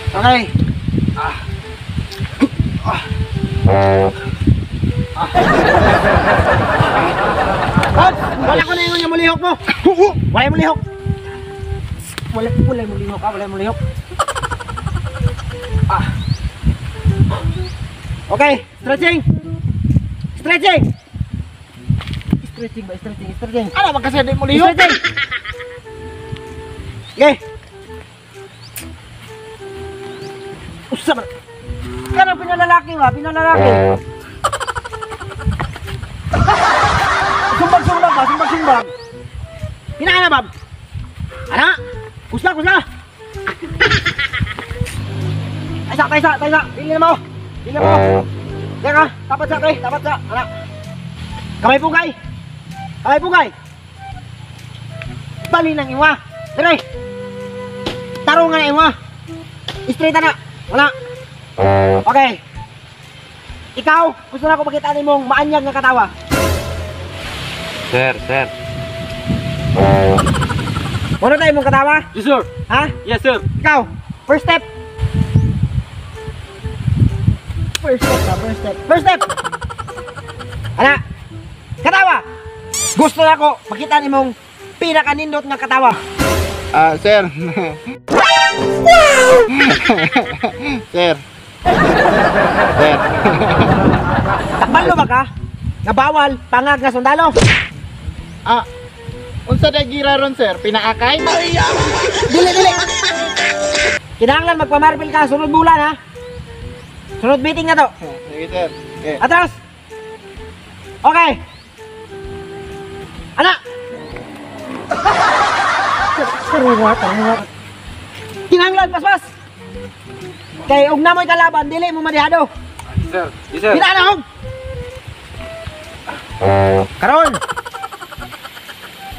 Okay. Ah. Ah. Ah. Wala ko na ingon nga mulihok mo. Wala mo lihok. Wala, wala mo lihok ka, wala mo lihok. Ah. Okay, stretching. Stretching. Stretching ba? Stretching, stretching. Ano ba kasi di mo lihok? Stretching. Okay. Usa man. Kanang pinalalaki ba? Pinalalaki. Sumbag-sumbag ba? Sumbag-sumbag. Pinaka na, Bob. Ana. Kusla, kusla. Taysa, taysa, taysa. Dili na mo. Dili na mo. Diyan ka. Tapat sa, tay. Tapat sa. Ana. Kamay pugay. Kamay pugay. Bali ng iwa. Dire. Tarong nga na iwa. Straight na. Wala. Okay. Ikaw, gusto na ako makita nimong maanyag nga katawa. Sir, sir. Muna tayo mong katawa? Yes, sir. Ha? Yes, sir. Ikaw, first step. First step ka, first step. First step! Ana, katawa! Gusto na ako makita nimong pinakanindot nga katawa. Ah, sir. Sir. Sir. Takbalo ba ka? Nga bawal, pangag nga sundalo. Ah, unsa na gira ron, sir? Pinaakay? Dili, dili. Kinahanglan magpamarbil ka sunod bulan, ha? Sunod meeting na to. Sige, sir. Okay. Atras! Okay. Ana! Tarunga, tarunga. Kinahanglan, paspas! Kay og namoy kalaban, dili mo madihado. Yes, sir. Yes, sir. Pila na og! Karon.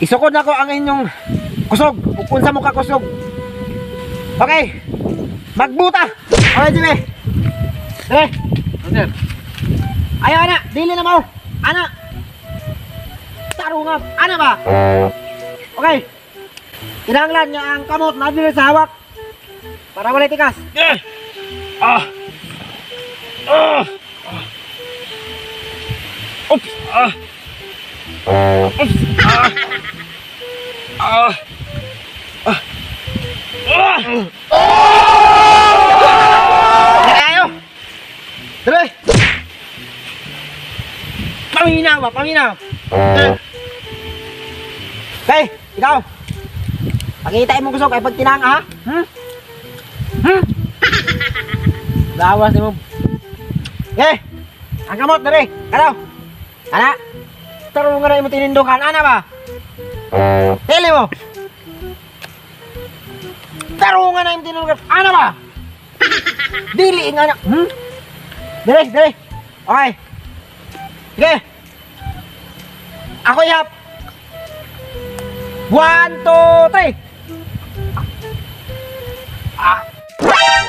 Isukod na ko ang inyong kusog. Ug unsa mo ka kusog. Okay. Magbuta. Okay, sige. Dire. Yes, sir. Ayaw ana, dili na mo. Ana. Tarunga. Ana ba? Okay. Kinahanglan nga ang kamot na dili sa hawak para walay tikas. Ah. Ah. Oops. Ah. Oops. Ah. Ah. Ah. Ah. Ayo. Dire. Paminaw ba? Paminaw. Okay, ikaw. Pakita mo kusog ay pag tinang ha? Hmm? Hmm? Lawas nimo. Eh, ang kamot dere. Kanaw. Ana. Tarong nga na imo tinindukan ana ba? Dili mo. Tarong nga na imo tinindukan ana ba? Dili nga na. Hmm? Dere, dere. Okay. Sige. Ako ihap. 1, 2, 3. Ah. Wow!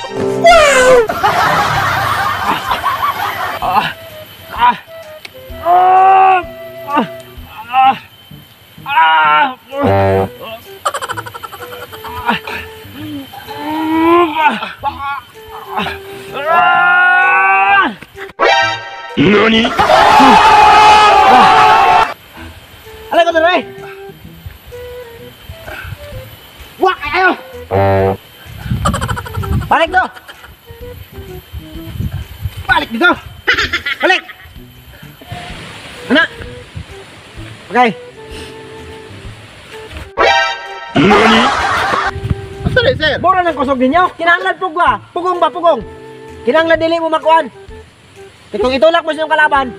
Ah. Ah. Ah. Ah. Ah. Ah. NANI? Alay ko dere. Wah, ayo. Balik do. Balik dito. Balik. Ana. Okay. NANI? Unsa na, sir? Mura ng kusog ninyo. Kinahanglan pugwa. Pugong ba pugong? Kinahanglan dili mo makuan. Kung itulak mo sa iyong kalaban,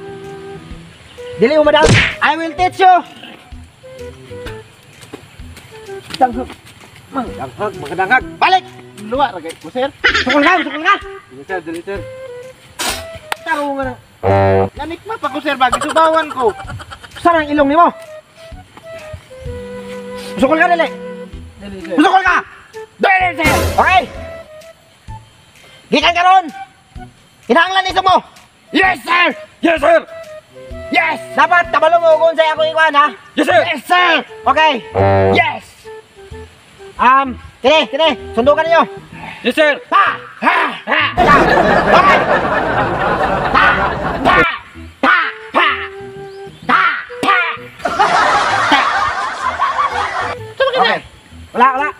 dili mo madam. I will teach you. Danghag. Mangdanghag, magdanghag. Balik. Luwa ra kay ko, sir. Sukol ka, sukol ka. Dili, sir. Dili, sir. Tarong nga na. Nanikma pa ko, sir, ba gisubawan ko. Saan ang ilong nimo? Sukol ka dili. Dili, sir. Sukol ka. Dili, sir. Okay. Gikan karon. Kinahanglan isog mo. Yes, sir. Yes, sir. Yes! Dapat kabalo mo kung sa ako ikuan, ha? Yes, sir. Yes, sir! Okay. Yes! Kini, kini, sundukan ninyo. Yes, sir. Pa! Ha! Ha! Ta! Okay. Ta! Pa! Ta! Pa! Ta! Pa! Ta! Okay. Wala, wala.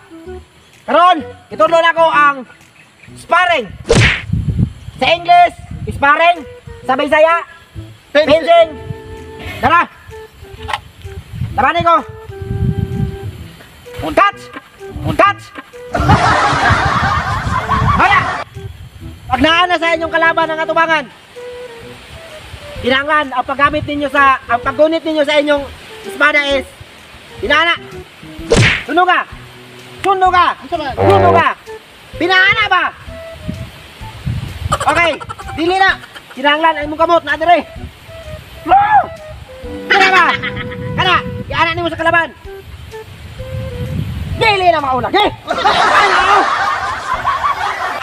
Karon, itudlo na ko ang sparring. Sa English, sparring. Sa Bisaya, fencing. Tara. Labanin ko. Touch! Touch! Hala! Pag naa na sa inyong kalaban ang atubangan, kinahanglan ang paggamit ninyo sa, ang paggunit ninyo sa inyong espada is, pinana. Sunog ka! Sunog ka! Unsa man? Sunog ka! Pinana ba? Okay, dili na. Kinahanglan ang imong kamot na dire. Woo! Kana ba? Kana, iana nimo sa kalaban. Dili na maulag. Eh! Ano?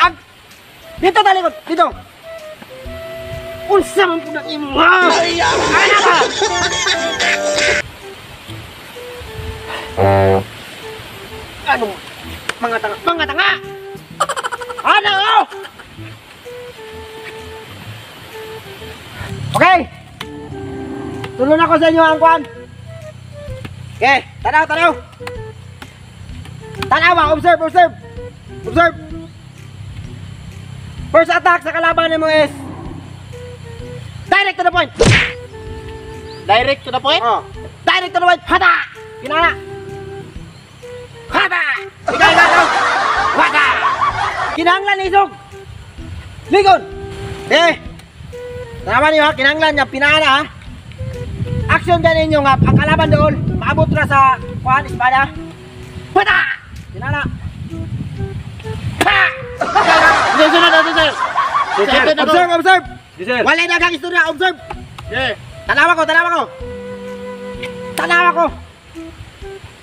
Ag Dito talikod, dito. Unsa man pud ang imo? Ana ba? Ano? Mga tanga, mga tanga. Ano? Okay. Tulong ako sa inyo ang kwan. Okay, tanaw, tanaw. Tanaw ba? Observe, observe. Observe. First attack sa kalaban mo is direct to the point. Direct to the point? Oh. Direct to the point. Hata! Kinana. Hata! Ikaw, ikaw, ikaw. Hata! Kinahanglan isog. Ligon. Eh. Tanawan niyo ha, kinahanglan niya pinana ha. Action din ninyo nga ang kalaban doon, maabot ra sa kuan espada. Hata! Kinana. Ha! Sunod, sunod, sir. Yes, sir. Observe, observe. Yes, sir. Wala na kang istorya, observe. Yeah. Tanawa ko, tanawa ko. Tanawa ko.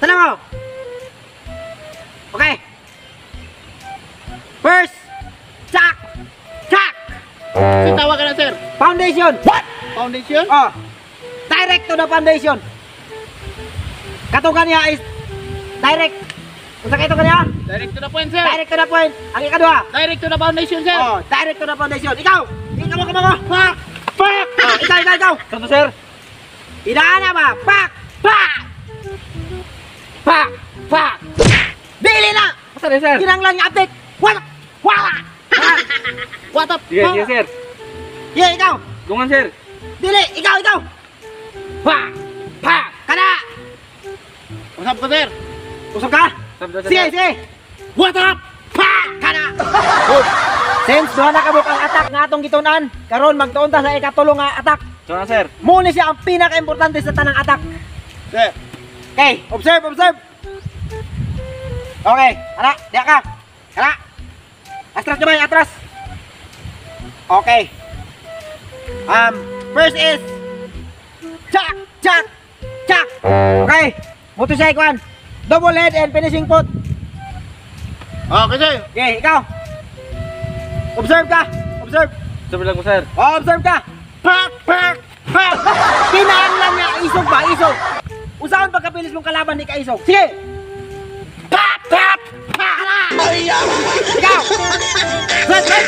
Tanawa ko. Okay. First, chak, chak. Sir, tawag ka na, sir. Foundation. What? Foundation? Oh. Direct to the foundation. Kato kaniya is direct. Unsa kay ito kaniya? Direct to the point, sir. Direct to the point. Ang ikaduha. Direct to the foundation, sir. Oh, direct to the foundation. Ikaw. Ikaw mo mo. Pak! Pak! Oh, ikaw, ikaw, ikaw. Saan to, sir? Inaana ba? Pak! Pak! Pak! Pak! Dili na! Saan na, sir? Kinanglan nga update! Wala! Wala! What up? Sige, sige, sir. Yeah, ikaw! Dungan, sir. Dili! Ikaw, ikaw! Pak! Pak! Kana! Usap ko, sir. Usap ka? Saan to, sir? Sige, sige! What up? Pak! Kana! Good! Since duha na kabuk ang attack nga atong gitunan, karon magtuon ta sa ikatulo nga attack. Saan na, sir? Muna siya ang pinaka-importante sa tanang attack. Sir. Okay, observe, observe. Okay, ana, diya ka. Ana. Atras gamay, atras. Okay. First is chak, chak, chak. Okay. Muto siya ikuan. Double head and finishing foot. Okay, sir. Okay, ikaw. Observe ka. Observe. Observe lang ko, sir. Oh, observe ka. Pak, pak, pak. Kinahanglan niya isog ba? Isog. Usaon pagkapilis mong kalaban ni kaisog. Sige. Pak, pak, pak. Ikaw. Set, set.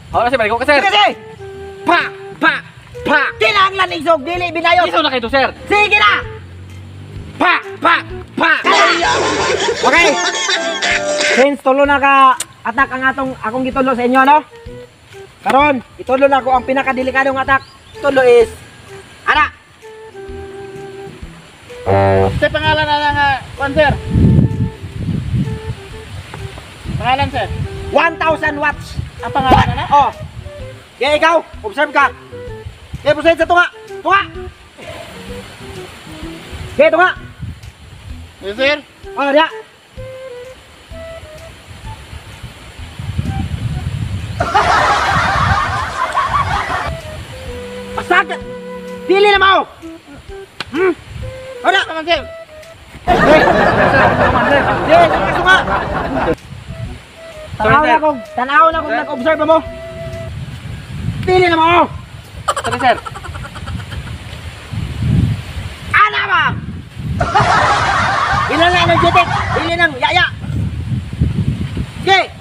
Hawla, sir. Balik ko ka, sir. Sige, sige. Pak, pak, pak. Kinahanglan isog dili binayot. Isaw na kayo, sir. Sige na. Pak, pak, pak. Okay. Since tulo na ka attack ang atong akong gitulo sa inyo, no? Karon, itulo na ko ang pinakadelikadong attack. Tulo is ana. Sir, pangalan na lang, kwan, sir. Pangalan, sir. 1,000 watts. Ang pangalan na na? Oh. Kaya ikaw, observe ka. Kaya proceed sa tunga. Tunga. Kaya tunga. Yes, sir. Oh, diya. Pasag! Dili na mao! Hmm? Wala! Naman, sir. Hey! Hey, tunga! Tanaw na kong, tanaw na kong nag-observe mo. Dili na mao! Saan na, sir? Ana ba? Ilan na energetic? Dili nang yaya. Sige.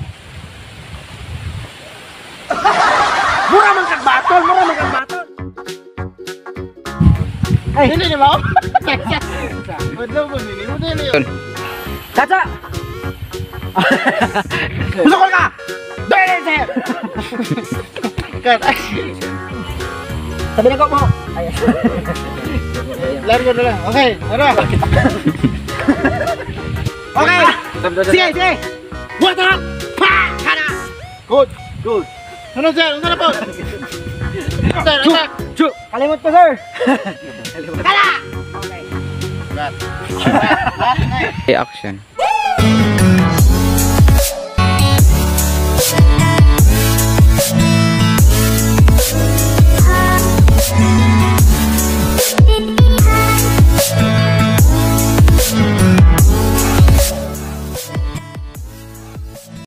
Dili ni mao. Madlaw ko nini mo dili. Katsa! Musukol ka! Dili, sir! Cut. Sabi na ko mo. Ay. Largo na lang. Okay, tara. Okay! Sige, sige! What up? Pa! Kana! Good. Good. Sunod, sir, unsa na po? Sir, attack. Chu. Kalimot ko, sir! Kana! Cut. Action.